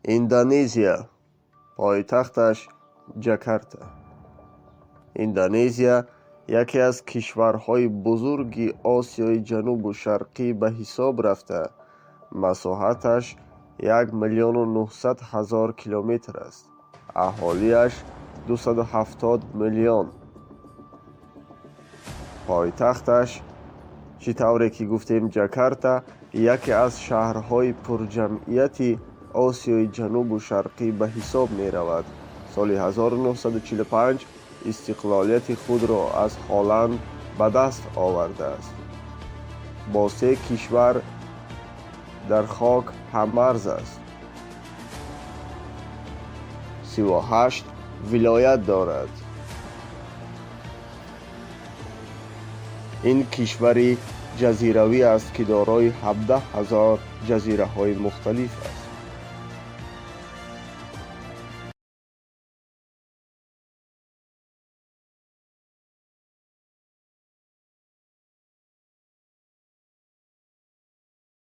Индонезия. Пойтахташ Ҷакарта. Индонезия яке аз кишварҳои бузурги Осиёи Ҷанубу Шарқӣ ба ҳисоб рафта, масоҳаташ 1 900 000 километр аст. Аҳолиаш 270 миллион. Пойтахташ, чӣ тавре ки гуфтем, Ҷакарта, яке аз шаҳрҳои пурҷамъияти Осиёи Ҷанубу Шарқӣ ба ҳисоб меравад. Соли 1945 истиқлолияти худро аз Ҳолланд ба даст овардааст. Бо се кишвар дар хок ҳаммарз аст. 38 вилоят дорад. Ин кишвари ҷазиравӣ аст, ки дорои 17 000 ҷазираҳои мухталиф аст.